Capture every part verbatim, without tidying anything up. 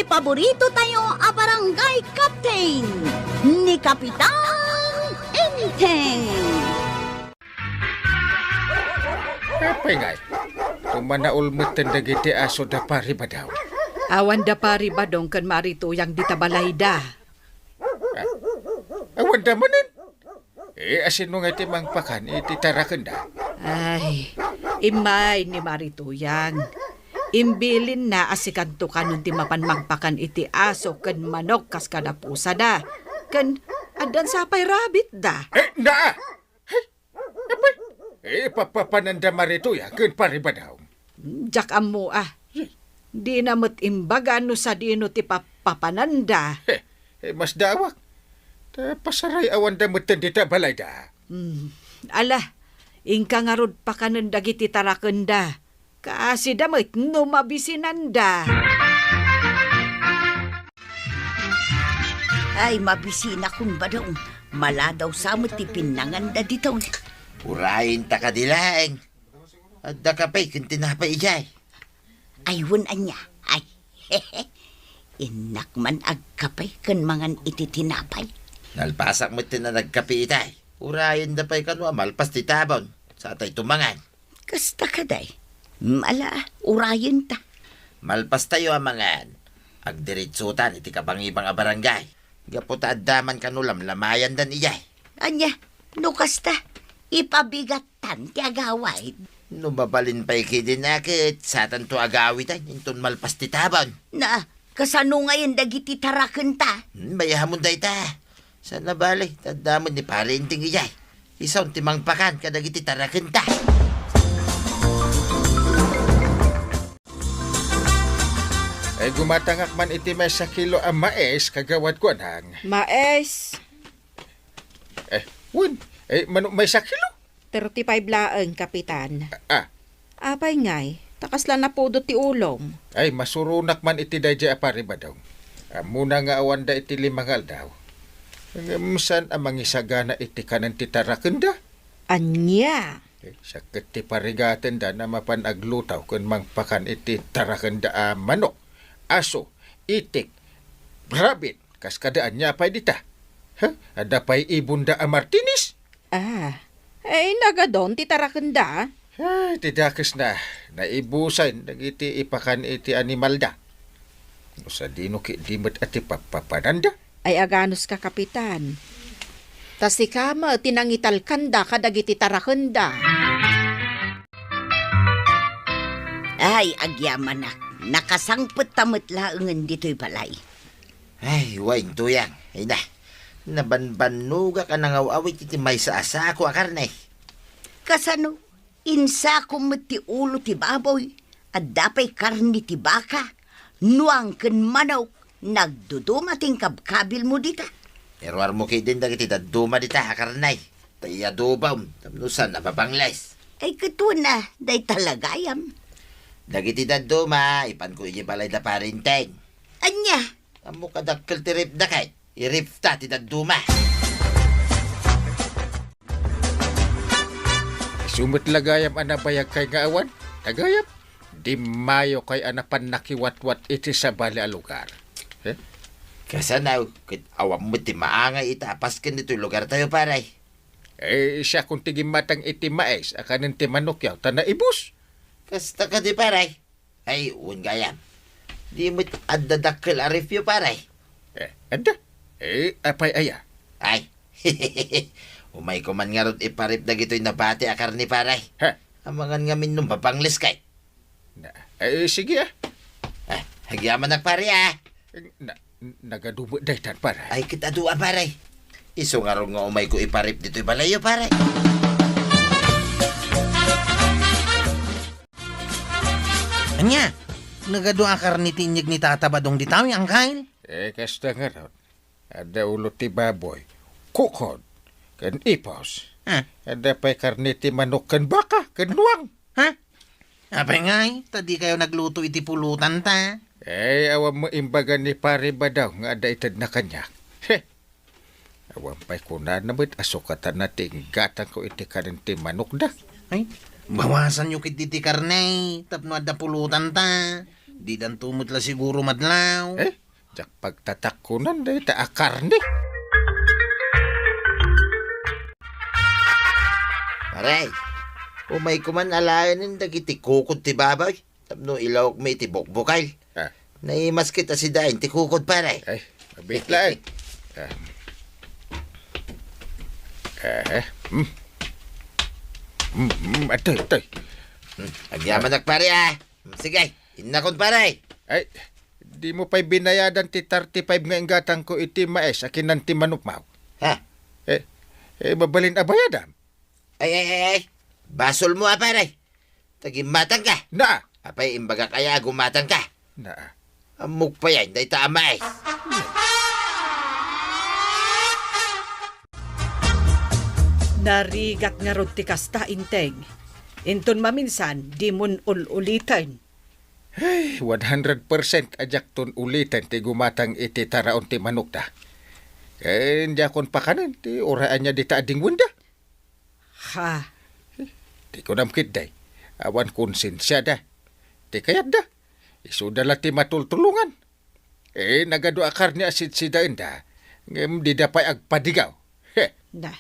Paborito tayo a barangay captain, ni Kapitan Enteng. Apay ngay, tumanaol metten dagiti aso da Pari Badong. Awan da Pari Badong ken Mari Tuyang dita balayda. Ah, awan da manen? Eh, asino nga ti mangpakan iti tarakenda? Ay, immay ni Mari Tuyang. Imbilinna a sikanto kanon ti mapan mangpakan iti aso ken manok kas kada pusada. Ken addan sa pay rabbit da. Eh, naa! Hey, apay, eh, papapananda Mari Tuyang ken Pari Badong. Diak ammo a. Dina met imbaga no sadino ti papapananda. He, eh, masdaawak. Ta pasaray-awanda metten dita balayda. Hmm. Ala, inka ngarud pakanen dagiti tarakenda. Kaasida met no mabisinanda. Ay, mabisinakon, Badong. Maladaw sa met ti pinnanganda ditoy. Urayenta kadi laeng. Adda kape ken tinapay idiay. Ay, wen ania? Ay, innak man agkape ken mangan iti tinapay. Nalpasak met ti nanagkape itay. Urayenda pay kano a malpas ti tabon. Satay tumangan. Kasta kadi? Mala, urayenta. Malpastayo a mangan. Agdiritsutan iti kabangibang a barangay. Gapu ta adda man kano lamlamayandan idiay. Ania, no kasta, ipabigattan ti agawid. No mabalin pay kidin a ket satanto agawiden inton malpas ti tabon. Na, kasano ngayen dagiti tarakenta? Hmm, bayahamon dayta. Sana bali, taddamen ni Pari Enteng idiay. Isun ti mangpakan kadagiti tarakenta. Ay, gumatangak man iti maysa kilo a mais, Kagawad Kuanang. Mais? Eh, wen, eh, mano maysa kilo? Thirty-five laeng, Kapitan. Ah, ah. Apay ngay, ta kasla napudot ti ulom. Ay, masuronak man iti daydiay a Pari Badong. Ammona nga awanda iti lima nga aldaw. Ngem saan a mangisagana iti kanen ti tarakenda? Ania? Eh, sakket ti parigatenda na mapan aglutaw ken mangpakan iti tarakenda a manok, aso, itik, rabbit, kas kada ania pay dita. Ha? Adda pay ibonda a Martinez? Ah, eh, nagadon ti tarakenda? Ay, ti dakesna, naibusay dagiti ipakan iti animalda. No sadino ketdi met a ti papapananda? Ay, aganuska, Kapitan. Ta sika met ti nangitalkanda kadagiti tarakenda. Ay, agyamanak, nakasangpet ta met laengen ditoy balay. Ay, wen, Tuyang. Ay na, nabanbannogak a nangaw-awit iti maysa a sako a karne. Kasano? Insakom met ti ulo ti baboy, adda pay karne ti baka, nuang ken manok, nagduduma ti inkabkabilmo dita. Iruarmo ketdin dagiti dadduma dita a karne, ta iadobam, tapno saan a mabangles. Ay, ket wen a, dayta la gayam. Dagiti dadduma, ipanko idiay balay da Pari Enteng. Ania? Ammok a dakkel ti ref da kay, i-ref ta ti dadduma. Isu met la gayam a nabayag kay nga awan, ta gayam, dimmayo kay a napan nakiwatwat iti sabali a lugar. Eh? Kasano, ket awan met ti maangay ita a pasken ditoy lugar tayo, pare. Eh, siakon ti gimmatang iti mais a kanen ti manokyo, ta naibus. Kasta kadi, pare? Ay, wen gayam. Di met adda dakkel a refyo, pare. Eh, adda? Eh, apay aya? Ay. Umayko man ngarud iparip dagitoy nabati a karne, pare. Ha? Amangan ngamin no mabangles kay. Na, eh, sige, ah. Ah, agyamanak, pare, ah. Na, nagadu met daytan, pare. Ay, ket adu a, pare. Isu ngarud nga umayko iparip ditoy balayyo, pare. Ania? Nagadu a karne ti inyeg ni Tata Badong ditoy, Angkel? Eh, kasta ngarud. Adda ulo ti baboy, kukod, ken ipos. Ah. Adda pay karne ti manok ken baka, ken nuang. Ha? Apay ngay, ta dikayo nagluto iti pulutan ta? Eh, awan met imbaga ni Pare Badong nga adda itedna kaniak. He! Awan pay kunana met a sukatanna ti inggatangko iti kanen ti manokda. Ay, bawasanyo ketdi ti karne tapno adda pulutan ta. Didanto met la siguro madlaw. Eh, diak pagtatakkonan dayta a karne. Pare, umayko man alaenen dagiti kukod ti baboy tapno ilawokmi iti bukbukel. Ah. Naimas ket a sidaen ti kukod, pare. Ay, mabitla, eh. Ah. Eh, eh. Mm. Mm, mm, atoy, atoy. Hmm, agyamanak, pare, ah. Hmm, sige, innakon, pare. Ay, dimo pay binayadan ti thirty-five nga inggatangko iti mais a kinan ti manukmo? Ha? Eh, eh, mabalin a bayadam? Ay, ay, ay, ay. Basolmo a, pare. Ta gimmatangka. Na. Apay, imbagak aya a gummatangka? Na. Ammok pay dayta a mais. Narigat ngarud ti kasta, Inteng. Inton maminsan, dimon ul-uliten. Ay, one hundred percent a diakton uliten ti gumatang iti taraon ti manokda. Ken diakon pakanen ti uray ania dita a dingwenda. Ha? Ti kunam ketdi, awan konsensiada. Ti kayatda, isuda la ti matultulongan. Eh, nagadu a karne a sidsidaenda, ngem dida pay agpadigaw. He. Na,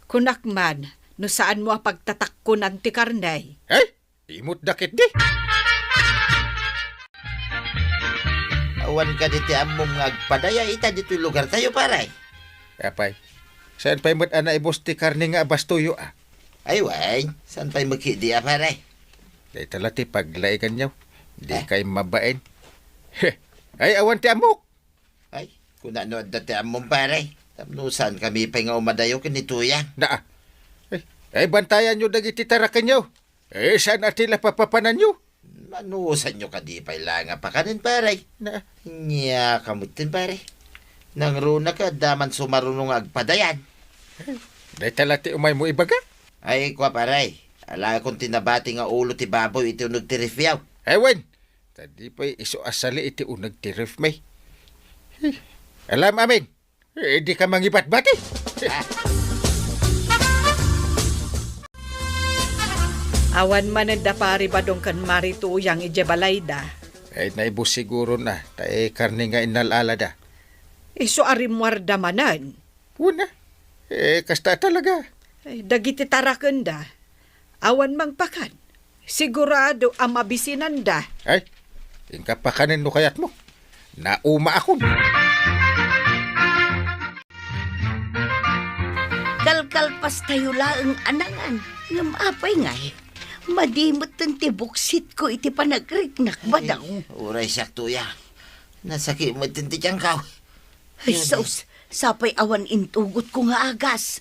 kunak man, no saanmo a pagtatakkonan ti karne. Eh? Imutda ketdi. Awan kadi ti ammom nga agpadaya ita ditoy lugartayo, pare? Apay, saan pay met a naibus ti karne nga abastoyo, a? Ay, wen, saan pay met ketdi a, pare? Dayta la ti paglainganyo. Di Eh? kay mabain. He, ay, awan ti ammok. Ay, kuna no adda ti ammom, pare. Tapno saankami pay nga umadayo ken ni Tuyang. Naa. Ay, ay, bantayanyo dagiti tarakenyo. Eh, saan a ti la papapananyo? Manusanyo kadi pay la nga pakanen, pare. Na. Nia kamutin, pare. Nangruna ka, adda man sumaruno nga agpadayan. Dayta la ti umaymo ibaga? Ay, kua, pare. Alakon ti nabati nga ulo ti baboy iti uneg ti refriaw. Ay, wen. Ta di pay isu a sali iti uneg ti refmi. Hi. Alam amin. Eh, di ka mangibatbati. Awan manen da Pari Badong ken Mari Tuyang idiay balayda. Ay, naibus siguro na, ta, eh, karne nga innal-alada. Isu a rimmuarda manen. Wen a. Eh, kasta talaga. Ay, dagiti tarakenda, awan mangpakan. Sigurado a mabisinanda. Ay, inka pakanen no kayatmo. Naumaakon. Kalkalpastayo laeng a nangan. Ngem apay ngay? Madi metten ti buksitko iti panagriknak, Badong. Ay, uray siak, Tuyang. Nasakit metten ti tiangko. Ay, Yun, sus, sapay awan intugotko nga agas.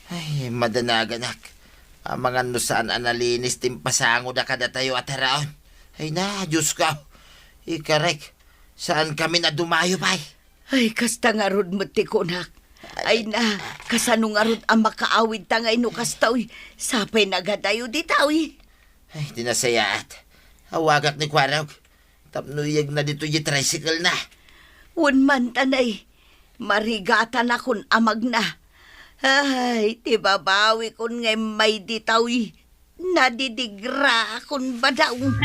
Ay, madanaganak. Amangan no saan a nalinis ti impasangoda kadatayo a taraon. Ay na, Diosko. Ikarek, saankami a dumayo pay? Ay, kasta ngarud met ti kunak. Ay na, kasano ngarud a makaawidta ngay no kasta, uy? Sapay nagadayo dita, uy. Ay, ti nasayaat. Awagak ni Kuarog. Tapno iyegna ditoy ti tricycle na. Wen man, tanay, marigatanakon a magna. Ay, ti babawikon nga immay dita, uy. Nadidigraakon, Badong.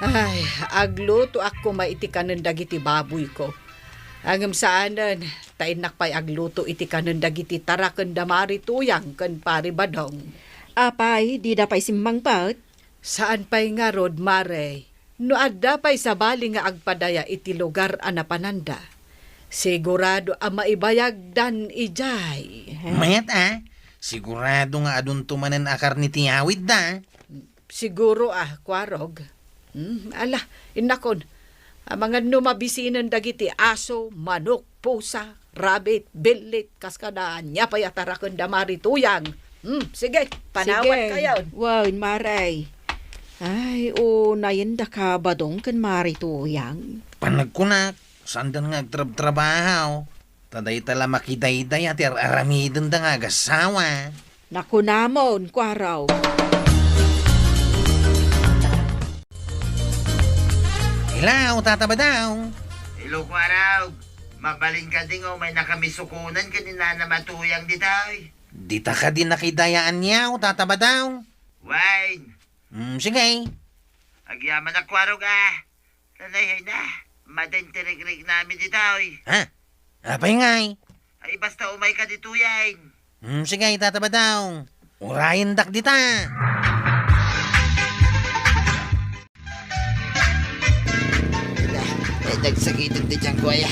Ay, aglutoak koma iti kanen dagiti baboyko. Ngem saanen, ta innak pay agluto iti kanen dagiti tarakenda Mari Tuyang ken Pari Badong. Apay, dida pay simmangpet? Saan pay ngarud, Mare. No adda pay sabali nga agpadaya iti lugar a napananda, sigurado a maibayagdan idiay. Mayat a, sigurado nga adunto manen a karne ti awidda. Siguro a, Kuarog. Hmm, ala, innakon. Amangan no mabisinen dagiti aso, manok, pusa, rabbit, billit, kas kada ania pay a tarakenda Mari Tuyang. Hmm, sige, panawat kayon. Wen, Mare. Ay, o, nayendaka Badong ken Mari Tuyang. Panagkunak, saanda nga agtrabtrabaho. Ta dayta la makidaydaya ti ar-aramidenda nga agassawa. Nakunamon, Kuarog. Hello, Tata Badong. Hello, Kuarog. Mabalin kadi nga umaynakami sukonan ken ni Nana Matuyang ditoy? Dita kadi nakidaya aniaw, Tata Badong? Wen, Mm, sige. Agyamanak, Kuarog, a. Nanay, ay na. Maden ti rigrignamin ditoy. Ha? Apay ngay? Ay, basta umayka ditoyen. Hmm, sige, Tata Badong. Urayendak dita. Ala, ay, nagsakiten ti tiyanko, aya.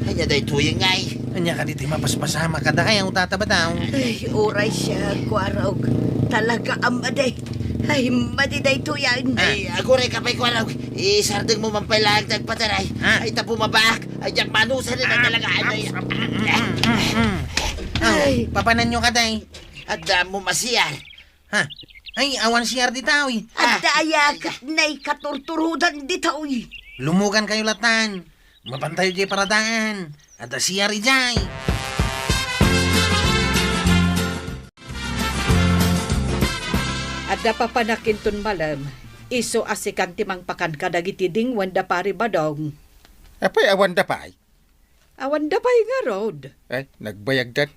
Ania daytoy ngay? Ania kadi ti mapaspasamak kadakayo, Tata Badong? Ay, uray siak, Kuarog. Talaga a madi. Ay, madi daytoyen. Ah. Ay, agurayka pay, Kuarog. Isardengmo man pay laeng ti agpataray. Ah. Ay, ta bumabaak. Ay, diak manusanen a talaga. Ay, ay. Mm, mm, mm, mm. Ay, papananyo kadi? Adda ammom a C R? Ha? Ay, awan C R ditoy. Adda aya ket naikaturturodan ditoy. Lumugankayo latan. Mapantayo diay paradaan. Adda C R idiay. Adda papanak inton malem, isu a sikan ti mangpakan kadagiti dingwen da Pari Badong. Apay, awanda pay? Awanda pay ngarud. Ay, nagbayagdan.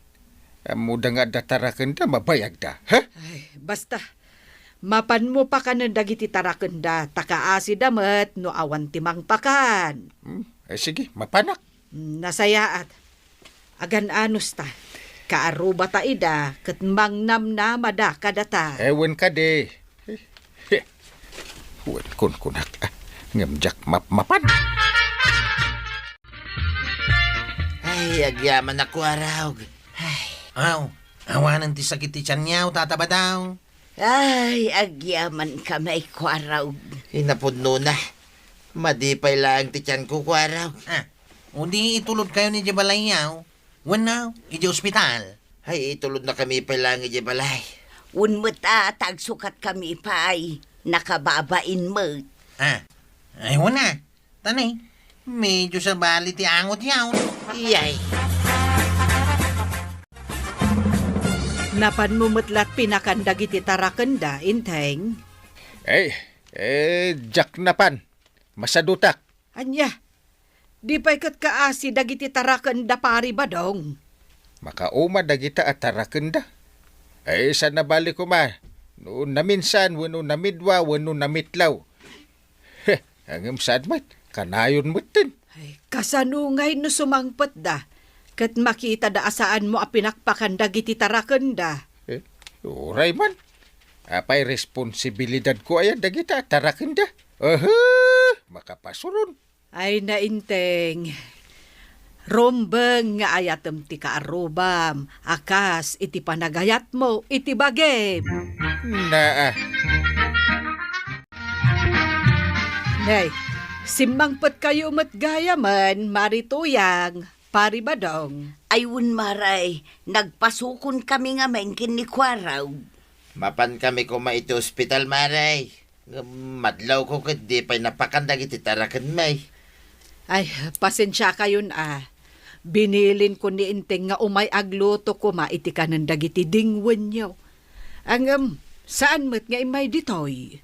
Ammoda nga adda tarakenda, mabayagda. Ha? Ay, basta. Mapanmo pakanen dagiti tarakenda, ta kaasida met no awan ti mangpakan. Hmm, ay, sige, mapanak. Hmm, nasayaat. Agan-anos ta. Kaarrubata ida, ket mangnamnamada kadata. Ewen kadi. Wen kunkunak, ah, ngem diak mapmapan. Ay, agyamanak, Kuarog. Ay. Aw, awanen ti sakit ti tianyo, Tata Badong. Ay, agyamanka met, Kuarog. Kinapudnona, madi pay laeng ti tianko, Kuarog. Ah, o di itulodkayon idiay balayyo. Wenno, idiay ospital. Ay, itulodnakami pay laeng idiay balay. Wen met a, ta agsukatkami pay, nakababain met. Ah, ay, wen a. Tani, medyo sabali ti angotyo. Iyay. Napanmo met la't pinakan dagiti tarakenda, Inteng? Ay, eh, diak napan. Masadutak. Ania? Di pay ket kaasi dagiti tarakenda, Pari Badong? Makauma dagita a tarakenda. Ay, saan a bali koma no naminsan wenno namidua wenno namitlaw. Heh, ngem saan met, kanayon metten. Ay, kasano ngay no sumangpetda ket makitada a saanmo a pinakpakan dagiti tarakenda? Eh, uray man. Apay responsibilidadko aya dagita a tarakenda? Aha, makapasuron. Ay, nainteng. Rumbeng nga ayatem ti kaarrubam, a kas iti panagayatmo iti bagim. Naa. Nay, simmangpetkayo met gayamen, Mari Tuyang, Pari Badong. Ay, wen, Mare, nagpasukonkami ngamin ken ni Kuarog. Mapankami koma iti ospital, Mare. Ngem madlawko ket di pay napakan dagiti tarakenmi. Ay, pasensiakayon a. Binilinko ni Inteng nga umay agluto koma iti kanen dagiti dingwenyo. Ngem, saan met nga immay ditoy?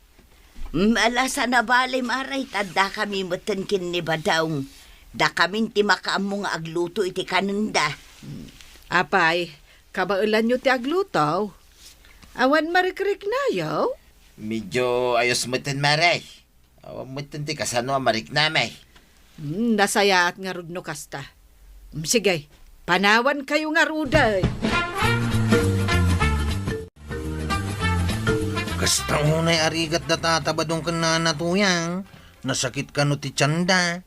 Mm, ala, saan a bali, Mare, ta addakami metten ken ni Badong. Dakamin ti makaammo nga agluto iti kanenda. Apay, kabaelanyo ti agluto? Awan marikriknayo? Medyo ayos metten, Mare. Awan metten ti kasano a mariknami. Hmm, nasayaat ngarud no kasta. Hmm, sige, panawankayo ngaruden. Kasta unay a rigat da Tata Badong ken Nana Tuyang. Nasakit kano ti tianda.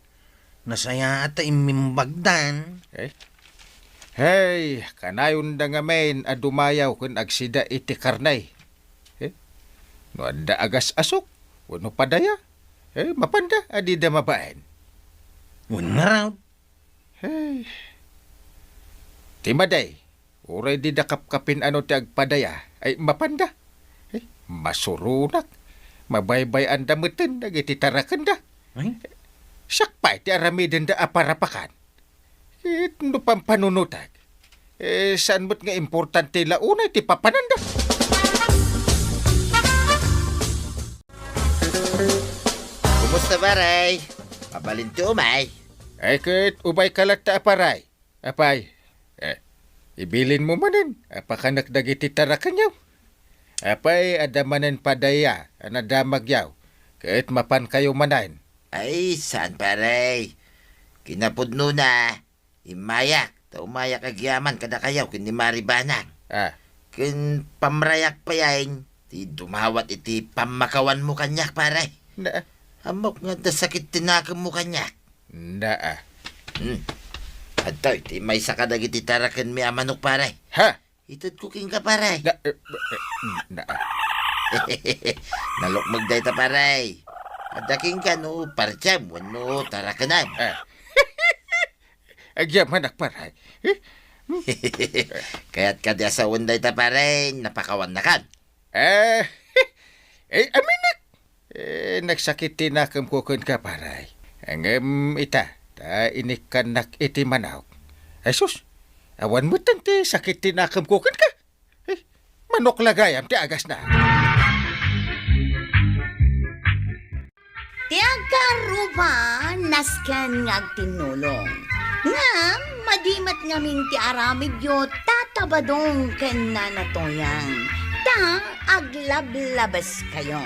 Nasayaat ta immimbagdan. Eh? Hey, kanayonda ngamin a dumayaw ken agsida iti karne. Eh? No adda agas-asok wenno padaya, eh, mapanda a dida mabaen. Wen ngarud. Hey. Ti madi, uray dida kapkapin ano ti agpadaya, ay mapanda. Eh, masuronak. Mabaybay-anda metten dagiti tarakenda. Ay? Siak pay ti aramidenda a parapakan. Ket no pampanunotek, eh, saan met nga importante la unay ti papananda. Kumusta, Mare? Mabalin ti umay? Ay, ket umayka latta a Pare. Apay, eh, ibilinmo manen a pakanek dagiti tarakenyo. Apay, adda manen padaya a nadamagyaw, ket mapankayo manen. Ay, saan, pare. Kinapudnona, immayak, ta umayak agyaman kadakayo ken ni Mari Banang. Ah. Ken pamrayak payen, ti dumawat iti pammakawanmo kaniak, pare. Na. Ammok nga adda sakit ti nakemmo kaniak. Na, ah. Hmm. Adtoy, ti maysa kadagiti tarakenmi a manok, pare. Ha? Itedko kenka, pare. Na, eh, eh, na, ah. Nalukmeg dayta, pare. Adda kenka no partsem wenno tarakenem. Ah. Agyamanak, pare. Eh? Kayat kadi a sawen dayta, pare, napakawannakan. Eh, eh, aminek. Eh, nagsakit ti nakemko kenka, pare. Ngem ita, ta inikkannak iti manok. Ay sus, awan metten ti sakit ti nakemko kenka. Eh, manok la gayam ti agasna. Ti agkaarruba, nasken nga agtinnulong. Ngem, madi met ngamin ti aramidyo, Tata Badong ken Nana Toyang. Ta aglablabeskayo.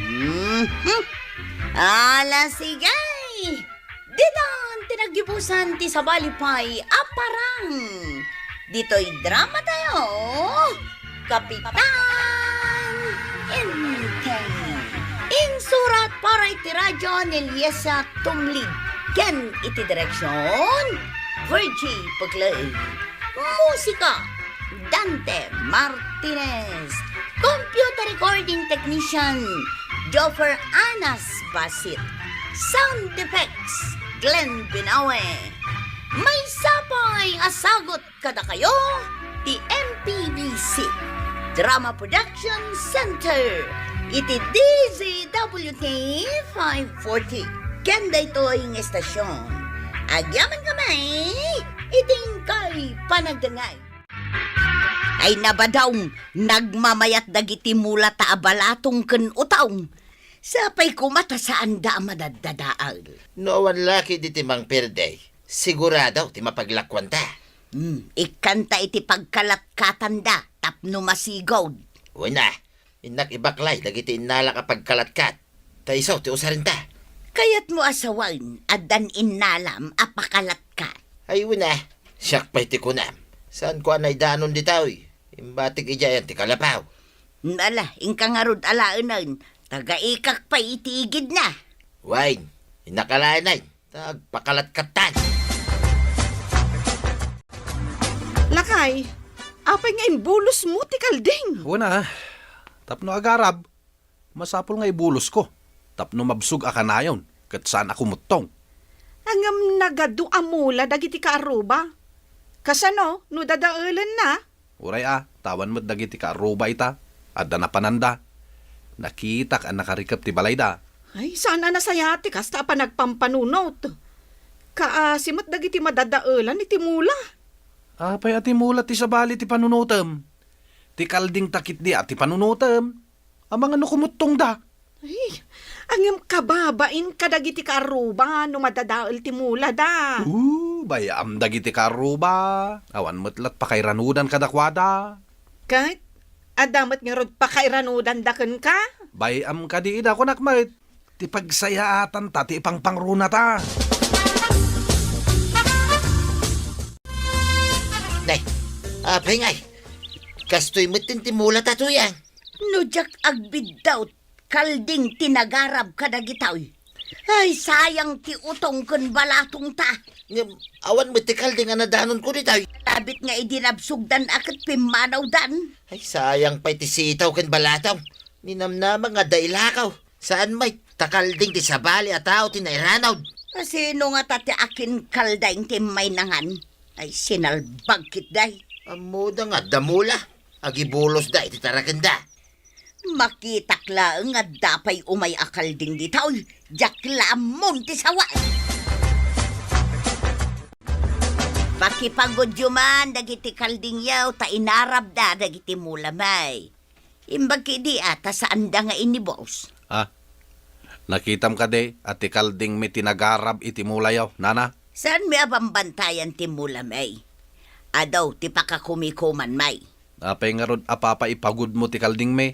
Mhm. Ala, sige! Ditan ti naggibusan ti sabali pay a parang. Ditoy dramatayo, Kapitan Enteng. Insurat para iti radyo ni Liesa Tumlid ken iti direksyon, Virgie Puglay. Musika, Dante Martinez. Computer recording technician, Joffer Anas Basit. Sound effects, Glenn Binawe. Maysa pay a sagut kadakayo ti M P B C Drama Production Center iti D Z W T five forty. Ken daytoy nga estasyon, agyaman kami iti inkay panagdengngeg. Ay, nabadong, nagmamayat dagiti mulata a balatong ken utong. Sapay koma ta saanda a madaddadael. No awan la ketdi ti mangperde, sigurado ti mapaglakuanta. Hmm, ikkanta iti pagkalatkatanda tapno masigud. Wen a, innak ibaklay dagiti innalak a pagkalatkat. Ta isu ti usarinta. Kayatmo a sawen, addan innalam a pakalatkat? Ay, wen a, siak pay ti kunam. Saanko a naidanon ditoy. Imbatik idiay ti kalapaw. Ala, inka ngarud alaenen. Tagaikak pay iti igidna. Wen, innak alaenen. Ta agpakalatkattan. Lakay, apay nga imbulosmo ti kalding? Wen a, tapno agarab, masapul nga ibulosko, tapno mabsog a kanayon, ket saan a kumuttong. Ngem nagadu a mula dagiti kaarruba. Kasano no dadaelenna? Uray a, ta awan met dagiti kaarruba ita, adda napananda. Nakitak a nakarikep ti balayda. Ay, saan a nasayaat ti kasta a panagpampanunot. Kaasi met dagiti madadaelan iti mula. Apay a ti mula ti sabali ti panunotem? Ti kalding ta ketdi a ti panunotem. Amangan no kumuttongda. Ay, ngem kababain kadagiti kaarruba no madadael ti mulada. Oo, bay-am dagiti kaarruba. Awan met lat pakairanudan kadakuada. Ket, adda met ngarud pakairanudan da kenka? Bay-am kadi ida, kunak met. Ti pagsayaatan ta ti ipangpangrunata. Nay, apay ngay? Kastoy met ti mula ta tuyan. No diak agbiddaw, kalding ti nagarab kadagitoy. Ay, sayang ti utong ken balatongta. Ngem, awan met ti kalding a nadanonko ditoy. Labit nga idi nabsogdan a ket pimmanawdan. Ay, sayang pay ti sitaw ken balatong. Ninamnama nga adda ilakaw. Saan met ta kalding ti sabali a tao ti nairanod. Kasino ngata ti akin kalding ti immaynangan? Ay, sinalbag ketdi. Ammoda nga adda mula. Agibulosda iti tarakenda. Makitak laeng nga adda pay umay a kalding ditoy, diak la ammon ti sawen. Pakipagudyoman dagiti kaldingyo ta inarabda dagiti mulami. Imbag ketdi a ta saanda nga inibus. Ah, nakitam kadi a ti kaldingmi ti nagarab iti mulayo, nana? Saanmi a bambantayan ti mulami? Adu ti pakakumikumanmi. Apay ngarud a papaipagudmo ti kaldingmi?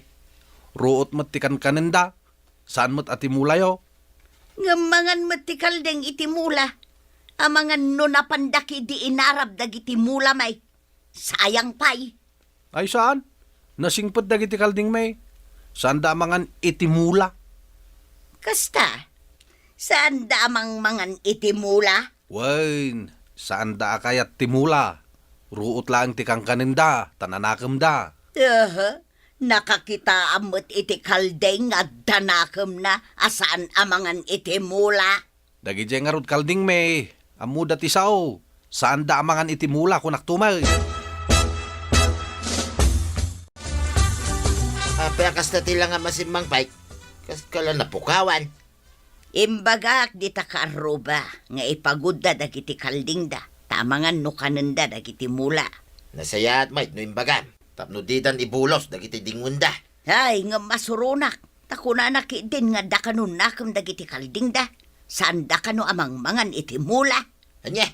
Ruot met ti kankanenda, saan met a ti mulayo. Ngem mangan met ti kalding iti mula. Amangan no napanda ketdi inarab dagiti mula, may. Sayang pay. Ay, saan. Nasingpet dagiti kaldingmi. Saanda a mangan iti mula. Kasta, saanda a mangmangan iti mula? Wen, saanda a kayat ti mula. Ruot laeng ti kankanenda, ta nanakemda. Aha, nakakitaam met iti kalding nga adda nakemna a saan a mangan iti mula. Dagidiay ngarud kaldingmi, ammoda ti sao. Saanda a mangan iti mula, kunakto met. Apay a kasta ti langam a simmangpet? Kaskala napukawan. Imbagak dita kaarruba nga ipagudda dagiti kaldingda, ta amangan no kanenda dagiti mula. Nasayaat met no imbagam, tapno didan ibulos dagiti dingwenda. Ay, ngem masuronak, ta kunana ketdin nga adda kano nakem dagiti kaldingda, saanda kano a mangmangan iti mula. Ania?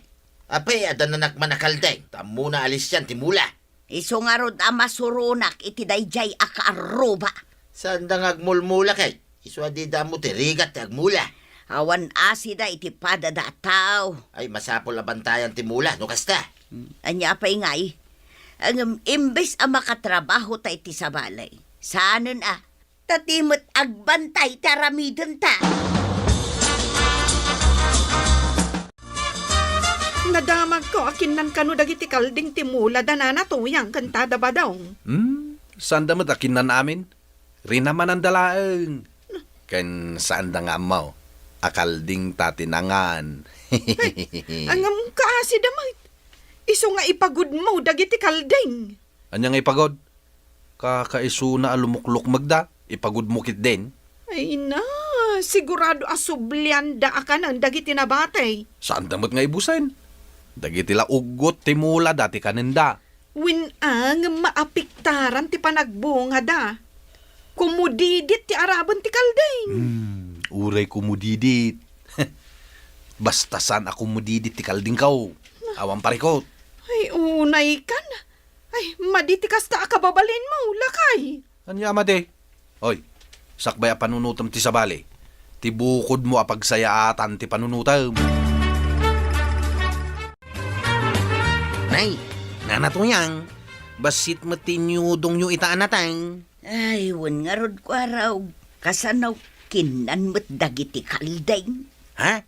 Apay, adda nanak man a kalding, ta ammona a lisian ti mula. Isu ngarud a masuronak iti daydiay a kaarruba. Saanda nga agmulmula ket isu a dida ammo ti rigat ti agmula. Awan asida iti padada a tao. Ay, masapul a bantayan ti mula no kasta. Hmm, ania pay ngay? Ngem imbes a makatrabaho ta iti sabali, saanen a, ta ti met agbantay ti aramidenta. Nadamagko a kinnan kano dagiti kalding ti mula da Nana Tuyang ken Tada Badong. Hmm, saanda met a kinnan amin? Rinamananda laeng. Ken saanda nga ammo a kalding ta ti nangan. Ay, ngem kaasida met. Isu nga ipagudmo dagiti kalding. Ania nga ipagud? Kakaisuna a lumuklukmegda, ipagudmo ketdin. Ay na, sigurado a sublianda a kanen dagiti nabati. Saanda met nga ibusen. Dagiti la uggot ti mula da ti kanenda. Wen a, ngem maapiktaran ti panagbungada. Kumudidit ti araben ti kalding. Hmm, uray kumudidit. Basta saan a kumudidit ti kaldingko. Awan parikot. Ay, unay kan. Ay, madi ti kasta a kababalinmo, lakay. Ania a madi? Oy, sakbay a panunotem ti sabali, ti bukodmo a pagsayaatan ti panunotem. Nay, Nana Tuyang, bassit met ti inyudongyo ita a nateng. Ay, wen ngarud, Kuaraw, kasano kinnan met dagiti kalding? Ha?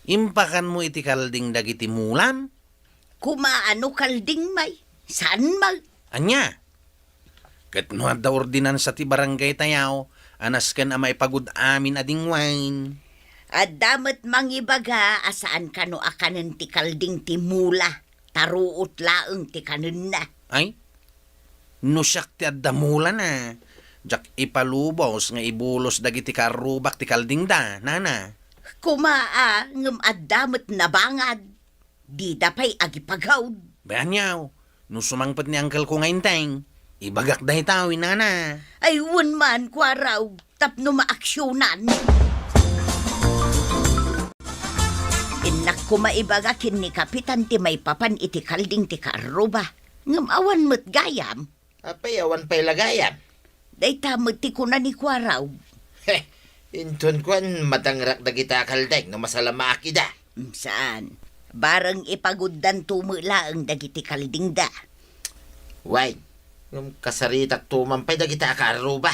Impakanmo iti kalding dagiti mulam? Kumaano kalding, may? Saan, may? Ania? Ket no adda ordinansa ti barangay tayo, a nasken a maipagud amin a dingwain. Adda met mangibaga a saan kano a kanen ti kalding ti mula, ta ruot laeng ti kanenna. Ay? No siak ti adda mulana, diak ipalubos nga ibulos dagiti karrubak ti kaldingda, nana. Kuma a, ngem adda met nabangad. Dida pay agipagaud. Bay, aniaw, no sumangpet ni angkelko nga inteng, ibagak dayta, wen nana. Ay, wen man, Kuaraw, tapno maaksionan. Innak koma ibaga ken ni Kapitan ti maipapan iti kalding ti karruba. Ngem awan met gayam. Apay, awan pay la gayam? Dayta met ti kuna ni Kuaraw. He, inton kuan, madangrak dagita a kalding no masalamaak ida. Mm, saan? Bareng ipaguddanto met laeng dagiti kaldingda. Wen, ngem kasaritakto man pay dagita a kaarruba.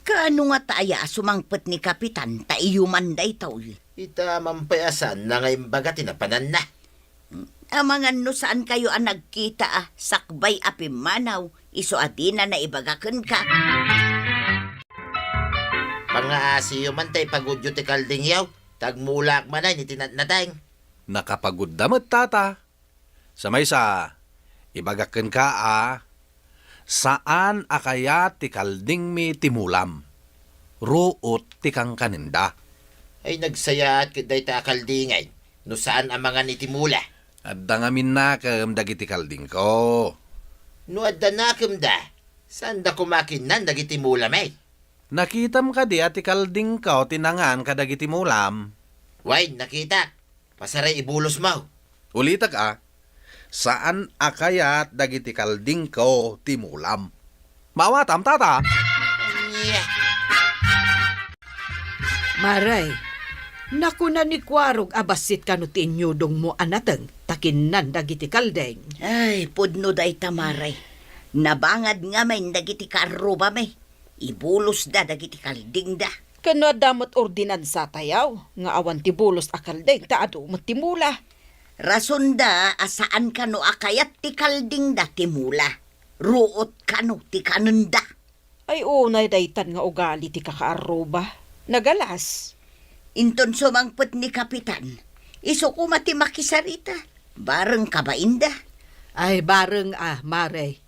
Kaano ngata aya a sumangpet ni Kapitan ta iyo man daytoy? Ita man pay a saanna nga imbaga ti napananna. Amangan no saankayo a nagkita a sakbay a pimmanaw, isu a dina naibaga kenka. Pangngaasiyo man ta ipagudyo ti kaldingyo, ta agmulaak manen iti natnateng. Nakapagudda met, tata. Sa maysa, ibagak kenka a saan a kayat ti kaldingmi ti mulam. Ruot ti kankanenda. Ay, nagsayaat ket dayta a kaldingay no saan a mangan iti mula. Adda ngamin nakem dagiti kaldingko. No adda nakemda, saanda koma kinnan dagiti mulami? Nakitam kadi a ti kaldingko ti nangan kadagiti mulam? Wen, nakitak. Pasaray ibulosmo. Ulitek a, Saan a kayat dagiti kaldingko ti mulam. Maawatam, tata? Mare, nakuna ni Kuarog a bassit kano ti inyudongmo a nateng ta kinnan dagiti kalding. Ay, pudno dayta, Mare. Nabangad ngamin dagiti kaarrubami. Ibulosda dagiti kaldingda. Ken no adda met ordinansatayo nga awan ti bulos a kalding ta adu met ti mula. Rasonda a saan kano a kayat ti kaldingda ti mula. Ruot kano ti kanenda. Ay, unay daytan nga ugali ti kakaarruba. Nagalas. Inton sumangpet ni Kapitan, isu koma ti makisarita. Bareng kabainda. Ay, bareng a, Mare.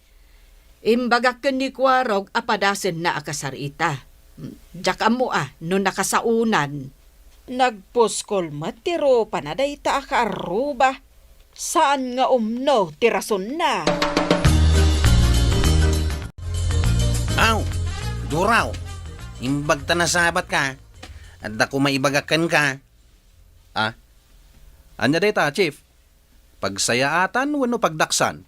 Imbagak ken ni Kuarog a padasenna a kasarita. Diak ammo a no nakasaonan. Nagpuskol met ti rupana dayta a kaarruba. Saan nga umno ti rasonna. Aw, Duraw, imbag ta nasabatka. Adda koma ibagak kenka. Ah? Ania dayta, Chief? Pagsayaatan wenno pagdaksan?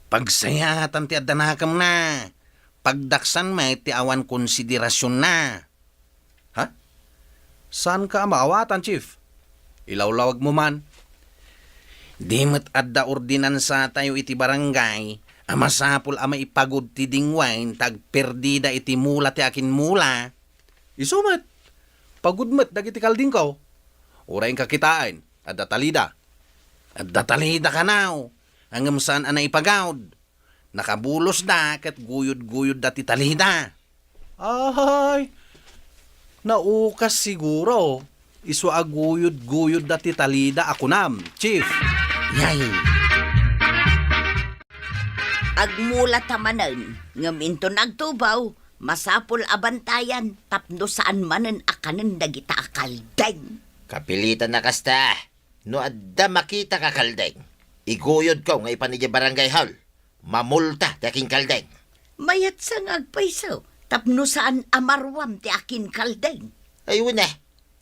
Pagsayaatan ti adda nakemna. Pagdaksan met ti awan konsiderasionna. Ha? Saanka a maawatan, Chief? Ilawlawagmo man. Di met adda ordinansatayo iti barangay a masapul a maipagud ti dingwain ta agperdida iti mula ti akinmula. Isu met, pagud met dagiti kaldingko. Uray inka kitaen, adda talida. Adda talida kanaw, ngem saan a naipagud. Nakabulosda ket guyod-guyodda ti talida. Ay, naukas siguro. Isu a guyod-guyodda ti talida a kunam, Chief. Yay! Agmulata manen, ngem inton agtubaw, masapul a bantayan tapno saan manen a kanen dagita a kaldeng. Kapilitan a kasta, no adda makita ka kaldeng, iguyodko nga ipan idiay barangay hall. Mamulta ti akinkaldeng. Mayatsa nga agpayso tapno saan a maruam ti akinkaldeng. Ay, wen a,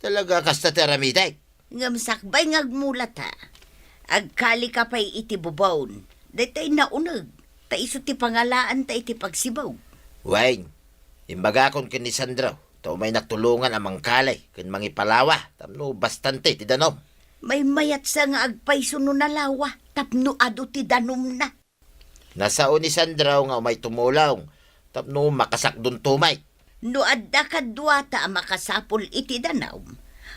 talaga kasta ti aramidek. Ngem sakbay nga agmulata, agkalika pay iti bubon. Daytoy nauneg, ta isu ti pangalaanta iti pagsibug. Wen, imbagakon ken ni Sandro, ta umaynak tulongan a mangkali ken mangipalawa tapno bastante ti danum. Maymayatsa nga agpayso no nalawa tapno adu ti danumna. Nasao ni Sandro nga umay tumulong tapno makasakdon tumay. No adda kaduata a makasapul iti danum,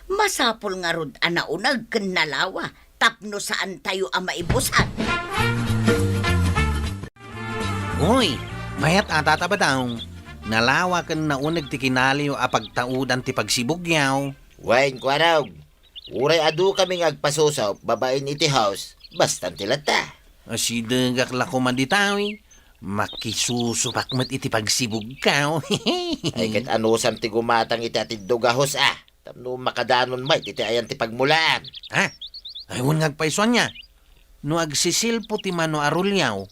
masapul ngarud a nauneg ken nalawa tapno saantayo a maibusan. Uy, mayat a, Tata Badong. Nalawa ken nauneg ti kinaliyo a pagtaudan ti pagsibugyo. Wen, Kuarog. Uray adu kami nga agpasusup babaen iti house, bastante latta. Asidegak la koma ditawi, makisusupak met iti pagsibugko. Ay, ket anusam ti gumatang iti atiddog a house a, tapno makadanon met iti ayan ti pagmulaan. Ha? Ay, wen nga agpayso ania. No agsisilpo ti mano a ruliaw,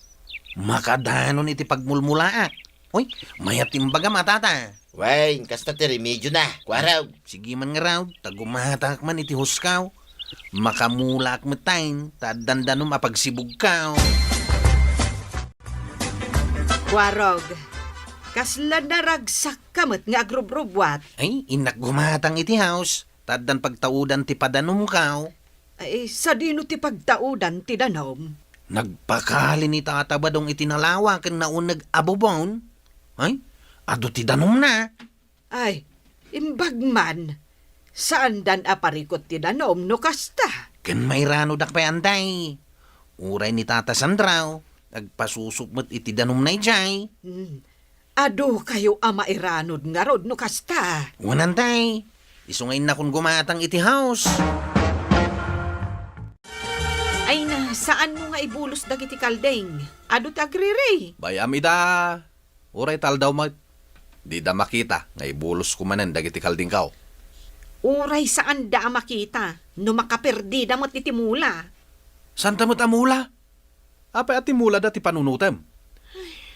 makadanon iti pagmulmulaak. Uy, mayat ti imbagam a, Tata. Wen, kasta ti remedyona, Kuarog. Sige man ngarud, ta gumatangak man iti houseko. Makamulaak met tayen, ta addan danum a pagsibugko. Kuarog, kasla naragsakka met nga agrubrubbuat. Ay, innak gumatang iti house, ta addan pagtaudan ti padanumko. Ay, sadino ti pagtaudan ti danum? Nagpakali ni Tata Badong iti nalawa ken nauneg a bubon. Ay, adu ti danumna. Ay, imbag man. Saandan a parikut ti danum no kasta. Ken mairanodak pay, anday. Uray ni Tata Sandro, agpasusup met iti danumna idiay. Hmm. Adu kayo a mairanud ngarud no kasta. Wen, anday. Isu nga innakon gumatang iti house. Ay na, saanmo nga ibulos dagiti kalding? Adu ti agriri. Bay-am ida. Uray ta aldaw met, dida makita nga ibulosko manen dagiti kaldingko. Uray saanda a makita no makaperdida met iti mula. Santa met a mula? Apay a ti mulada ti panunotem?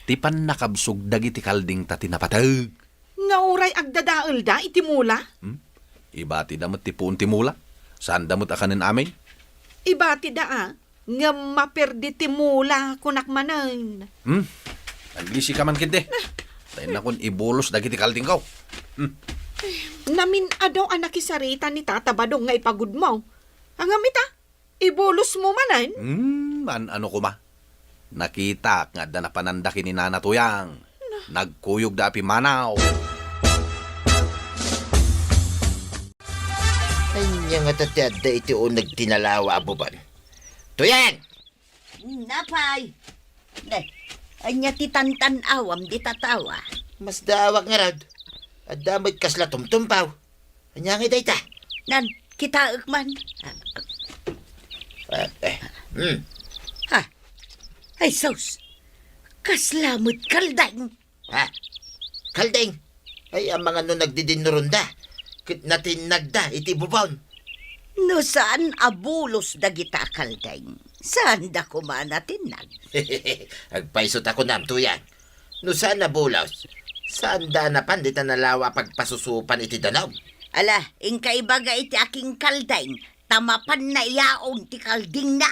Ti pannakabsog dagiti kaldingta ti napateg. Nga uray agdadaelda iti mula? Hmm? Ibatida met ti puon ti mula. Saanda met a kanen amin. Ibatida a, Ngem maperdi ti mula, kunak manen. Hmm? Naglisi ka man ketdi. Tay nakon ibulos dagiti kaldingko. Hmm. Namin-adaw a nakisarita ni Tata Badong nga ipagudmo. Ngem ita, ibulosmo manen? Hmm, an-ano koma. Nakitak nga adda napananda ken ni Nana Tuyang. Nagkuyogda a pimmanaw. Ania ngata ti adda iti uneg ti nalawa a bubon? Tuyang! Napay! Ne, ania ti tantan-awam dita tawa? Masdaawak ngarud. Adda met kasla tumtumpaw. Ania ngay dayta? Nan, kitaek man. Ah, eh, hmm. Ha? Ay, sus! Kasla met kaldeng! Ha? Kaldeng? Ay, amangan no nagdidinnuronda ket natinnagda iti bubon. No saan a bulos dagita a kaldeng, saanda koma natinnag. Agpayso ta kunam, Tuyang. No saan a bulos, saanda a napan dita nalawa a pagpasusupan iti danum. Ala, inka ibaga iti akingkaldeng, ta mapanna iyaon ti kaldingna.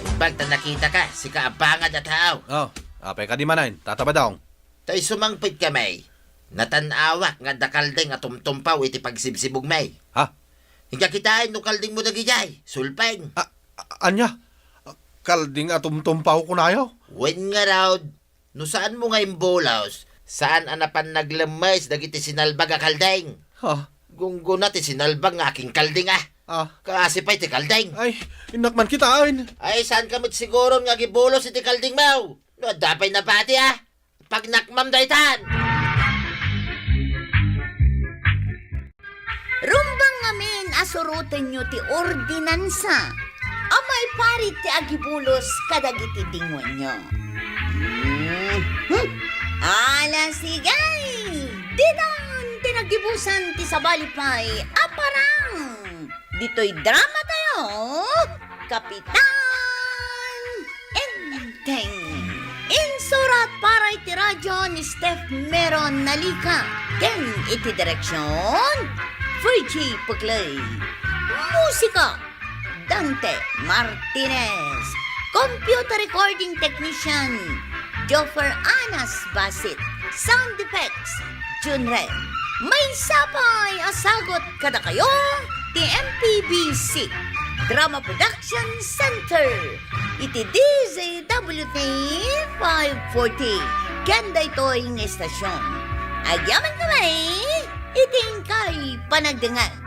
Imbag ta nakitaka, sika a bangad a tao. Oh, apay kadi manen, Tata Badong? Tay sumangpetkami, natan-awak nga adda kalding a tumtumpaw iti pagsibsibugmi. Ha? Inka kitaen no kaldingmo dagidiay, sulpeng. A-, a-, ania? Kalding a tumtumpaw kunayo? Wen ngarud, no saanmo nga imbulos, saan a napan naglemmes dagiti sinalbag a kalding. Ha? Gunggona ti sinalbag nga akingkalding, a. Ah. Kaasi pay ti kalding. Ay, innak man kitaen. Ay, saanka met siguron nga agibulos iti kaldingmo? No adda pay nabati, a. Pagnakmam daytan! Rumbeng ngamin a surotenyo ti ordinansa a maiparit ti agibulos kadagiti dingoenyo. Hmm. Ala, sige! Ditan ti nagibusan ti sabali pay a parang! Ditoy drama tayo, Kapitan Enteng. Insurat para iti radyo ni Steph Meron Nalica. Ken iti direksyon, Virgie Puglay. Musika, Dante Martinez. Computer recording technician, Joffer Anas Basit. Sound effects, Junren. Maysa pay a sagut kadakayo ti M P B C Drama Production Center iti D Z W T five forty ken daytoy nga istasyon. Agyamankami iti inkay panagdengngeg.